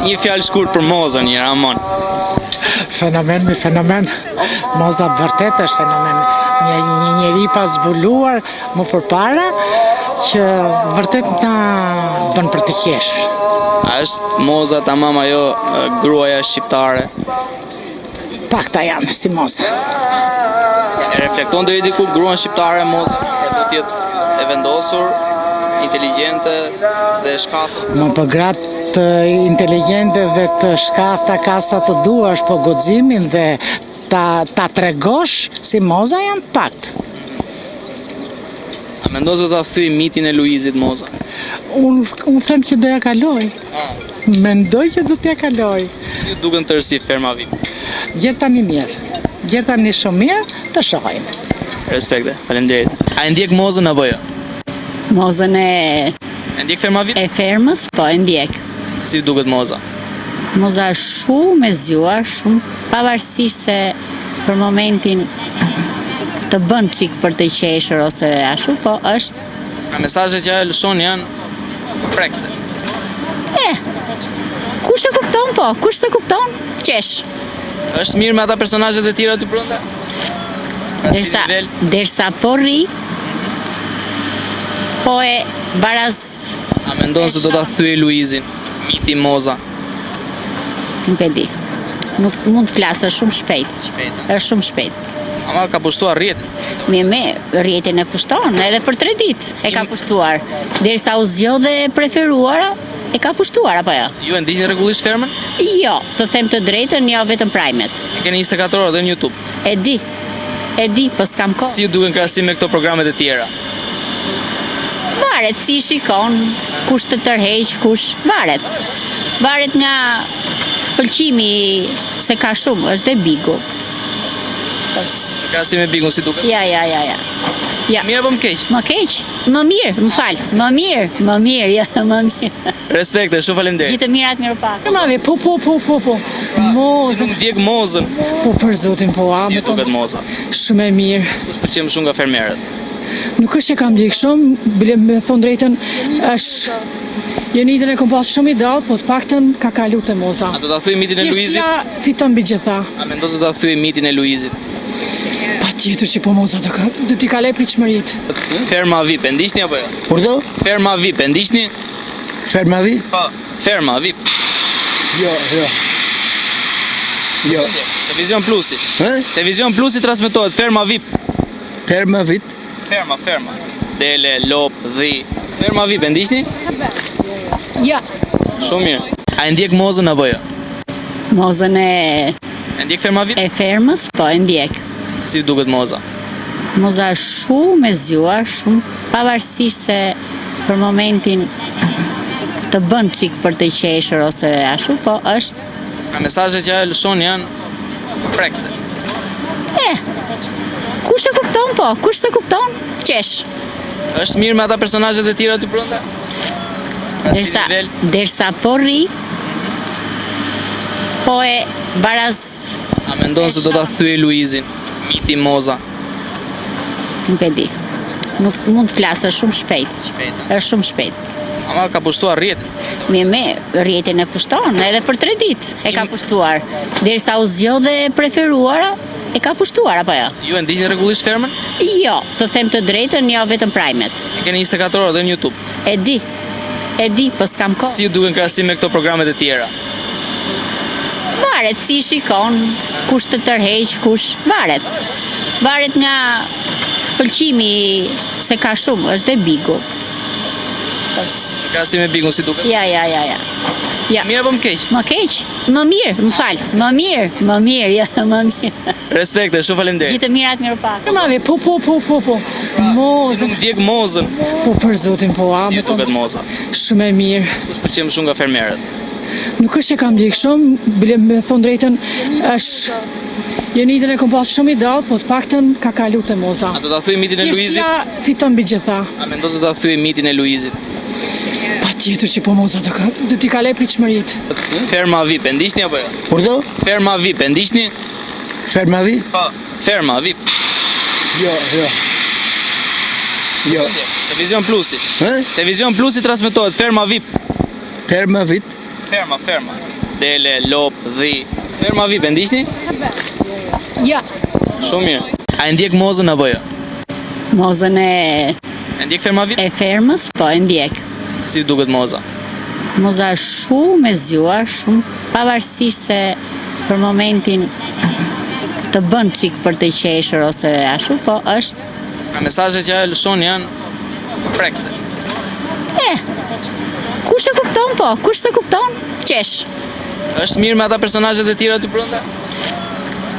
Një fjalë shkurt për Mozën, një Ramon. Fenomen mi fenomen. Moza të vërtet është fenomen. Një, një njeri i pazbuluar më përpara që vërtet na bën për të qeshur. A është Moza tamam ajo gruaja shqiptare? Pakta janë si Moza. E reflekton deri diku gruan shqiptare Moza, pra do të jetë e vendosur, inteligjente dhe e shkathët. Mo po gratë inteligjente dhe të shkathta ka sa të duash, po guximin dhe ta, ta tregosh si Moza janë të paktë. A mendon se do ta thyej mitin e Luizit Moza? Unë unë them që do ja kaloj. Mendoj që do t'ja kaloj. Si ju duken tërësi ferma VIP? Gjer tani mirë. Gjer tani shumë mirë, të shohim. Respekte, faleminderit. A e ndjek Mozën apo jo? Mozën e E ndjek ferma VIP? E fermës, po e ndjek. Si ju duket Moza? Moza është shumë e zgjuar, shumë pavarësisht se për momentin të bën çik për të qeshur ose ashtu, po është Pra mesazhet që ajo lëshon janë prekëse. E, kush e kupton po, kush s'e kupton, qesh. Është mirë me ata personazhet e tjera aty brenda? Pra si Dersa, nivel? dersa po rri, po e baraz A mendon se do ta thyej Luizin? Miti Moza. Nuk e di. Nuk mund të flas, është shumë shpejt. Shpejt. Është shumë shpejt. Ama ka pushtuar rrjetin. Mirë me rrjetin e pushton, edhe për 3 ditë e ka pushtuar. Derisa u zgjodh e preferuara, e ka pushtuar apo jo? Ju e ndiqni rregullisht fermën? Jo, të them të drejtën, jo vetëm prajmet. E keni 24 orë dhe në YouTube. E di. E di, po s'kam kohë. Si ju duken krahasim me këto programet e tjera? Varet si i shikon, kush të tërheq, kush, varet. Varet nga pëlqimi se ka shumë, është dhe Bigu. Në krahasim me Bigun si duket? Ja, ja, ja, ja. Ja. Mirë apo më keq? Më keq, më mirë, më fal, më mirë, më mirë, ja, më mirë. Respekte, shumë faleminderit. Gjithë të mirat mirupafshim. Mami, po, po, po, po, po. Moza. Si nuk ndjek Mozën? Po për zotin, po, a, Si duket Moza? Shumë e mirë. Kush pëlqen më shumë nga fermerët? Nuk është që kam ndjek shumë, bile me thonë drejtën, është Jonidën e kom pas shumë idol, po të paktën ka kalu te Moza. A do ta thyej mitin e Luizit? Thjeshtësia fiton mbi gjitha. A mendon se do ta thyej mitin e Luizit? Patjetër që po Moza do, ka, do t'i kaloj pritshmëritë. Ferma VIP, e ndiqni apo jo? Urdhë? Ferma VIP, e ndiqni? Ferma VIP? Po, Ferma VIP. Jo, jo. Jo. Televizion Plusi. Hë? Televizion Plusi transmetohet Ferma VIP. Ferma VIP? Ferma, ferma. Dele, lop, dhi. Ferma VIP, e ndiqni? Ja. Shumë mirë. A e ndjek Mozën apo jo? Mozën e E ndjek Ferma VIP? E fermës, po e ndjek. Si ju duket Moza? Moza është shumë e zgjuar, shumë pavarësisht se për momentin të bën çik për të qeshur ose ashtu, po është Pra mesazhet që ajo lëshon janë prekëse. E, kush e kupton po, kush s'e kupton, qesh. Është mirë me ata personazhet e tjera aty brenda? Pra si Dersa, nivel? dersa po rri, po e baraz A mendon se do ta thyej Luizin? Miti Moza. Nuk e di. Nuk mund të flas, është shumë shpejt. Shpejt. Është shumë shpejt. Ama ka pushtuar rrjetin. Mirë me rrjetin e pushton, edhe për 3 ditë e ka pushtuar. Derisa u zgjodh e preferuara, e ka pushtuar apo jo? Ju e ndiqni rregullisht fermën? Jo, të them të drejtën, jo vetëm prajmet. E keni 24 orë dhe në YouTube. E di. E di, po s'kam kohë. Si ju duken krahasim me këto programet e tjera? Varet si i shikon, kush të tërheq, kush, varet. Varet nga pëlqimi se ka shumë, është dhe Bigu. Në krahasim me Bigun si duket? Ja, ja, ja, ja. Ja. Mirë apo më keq? Më keq, më mirë, më fal, më mirë, më mirë, ja, më mirë. Respekte, shumë faleminderit. Gjithë të mirat mirupafshim. Mami, po, po, po, po, po. Moza. Si nuk ndjek Mozën? Po për zotin, po, a, Si duket Moza? Shumë e mirë. Kush pëlqen më shumë nga fermerët? Nuk është që kam ndjek shumë, bile me thonë drejtën, është Jonidën e kom pas shumë idol, po të paktën ka kalu te Moza. A do ta thyej mitin e Luizit? Thjeshtësia fiton mbi gjitha. A mendon se do ta thyej mitin e Luizit? Patjetër që po Moza do, ka, do t'i kaloj pritshmëritë. Ferma VIP, e ndiqni apo jo? Urdhë? Ferma VIP, e ndiqni? Ferma VIP? Po, Ferma VIP. Jo, jo. Jo. Televizion Plusi. Hë? Televizion Plusi transmetohet Ferma VIP. Ferma VIP? Ferma, ferma. Dele, lop, dhi. Ferma VIP e ndiqni? Ja. Shumë mirë. A e ndjek Mozën apo jo? Mozën e E ndjek Ferma VIP? e fermës, po e ndjek. Si duket Moza? Moza është shumë e zgjuar, shumë pavarësisht se për momentin të bën çik për të qeshur ose ashtu, po është Pra mesazhet që ajo lëshon janë prekse. e kush e kupton po, kush se kupton, qesh. Është mirë me ata personazhet e tjera aty brenda?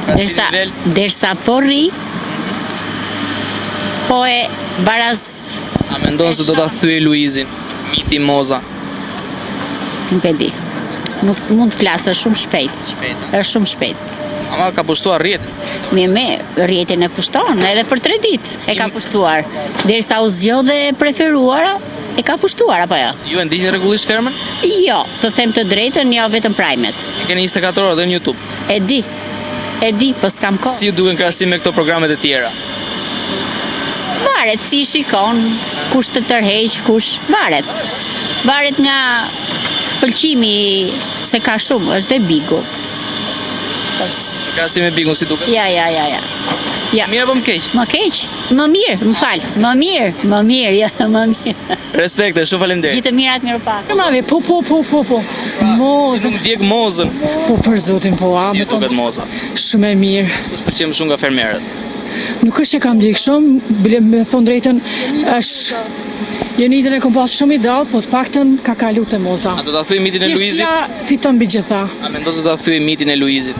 Pra si Dersa nivel, dersa po rri, po e baraz a mendon se do ta thyej Luizin? Miti Moza. nuk e di. Nuk mund të flasë, është shumë shpejt. Shpejt. Është shumë shpejt. Ama ka pushtuar rrjetin. Mirë me rrjetin e pushton, edhe për tre ditë e ka pushtuar. Derisa u zgjodhe e preferuara, e ka pushtuar apo jo? Ju e ndiqni rregullisht fermën? Jo, të them të drejtën, jo vetëm prajmet. E keni 24 orë dhe në YouTube. E di. E di, po s'kam kohë. Si ju duken krahasim me këto programet e tjera? Varet si i shikon, kush të tërheq, kush varet. Varet nga pëlqimi se ka shumë, është dhe bigu. Në krahasim me Bigun si duket? Ja, ja, ja, ja. Ja. Mirë apo më keq? Më keq? Më mirë, më fal. Më mirë, më mirë, ja, më mirë. Respekte, shumë faleminderit. Gjithë të mirat miru pak. Ferma VIP, po, po, po, po, po. Si Moza, nuk ndjek Mozën? po për zotin, po, a, Si më ju duket thonë, Moza? shumë e mirë. Kush pëlqen më shumë nga fermerët? Nuk është që kam ndjek shumë, bile me thonë drejtën, është Jonidën e kom pas shumë i dallë, po të paktën ka kalu te Moza. A do ta thyej mitin e Luizit? Thjeshtësia fiton mbi gjitha. A mendon se do ta thyej mitin e Luizit?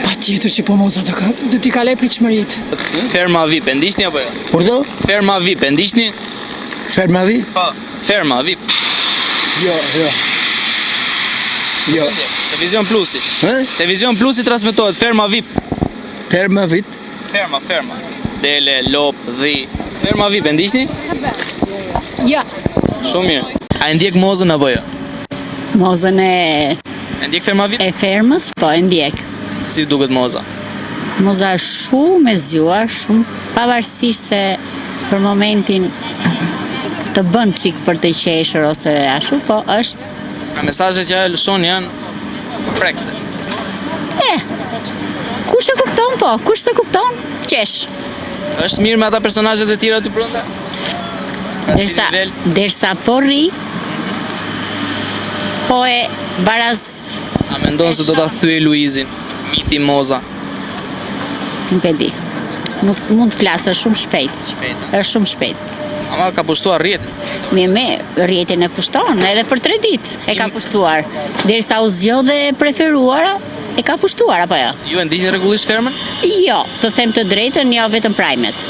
Pa tjetër që po Moza do, ka, do t'i kalej pritshmëritë. Ferma VIP e ndiqni apo jo? Urdhë? Ferma VIP e ndiqni? Ferma VIP? Po. Ferma VIP. Jo, jo. Jo. Televizion Plusi. Ë? Televizion Plusi transmetohet Ferma VIP. Terma VIP? Ferma, ferma. Dele, lop, dhi. Ferma VIP e ndiqni? Ja. Shumë mirë. A e ndjek Mozën apo jo? Mozën e E ndjek Ferma VIP? e fermës, po e ndjek. Si ju duket Moza? Moza është shumë e zgjuar, shumë pavarësisht se për momentin të bën çik për të qeshur ose ashtu, po është Pra mesazhet që ajo lëshon janë prekse. e kush e kupton po, kush se kupton, qesh. Është mirë me ata personazhet e tjera aty brenda? Pra si Dersa nivel, dersa po rri, po e baraz a mendon se do ta thyej Luizin? Miti Moza. nuk e di. Nuk mund të flasë, është shumë shpejt. Shpejt. Është shumë shpejt. Ama ka pushtuar rrjetin. Mirë me rrjetin e pushton, edhe për tre ditë e ka pushtuar. Derisa u zgjodhe e preferuara, e ka pushtuar apo jo? Ju e ndiqni rregullisht fermën? Jo, të them të drejtën, jo vetëm prajmet.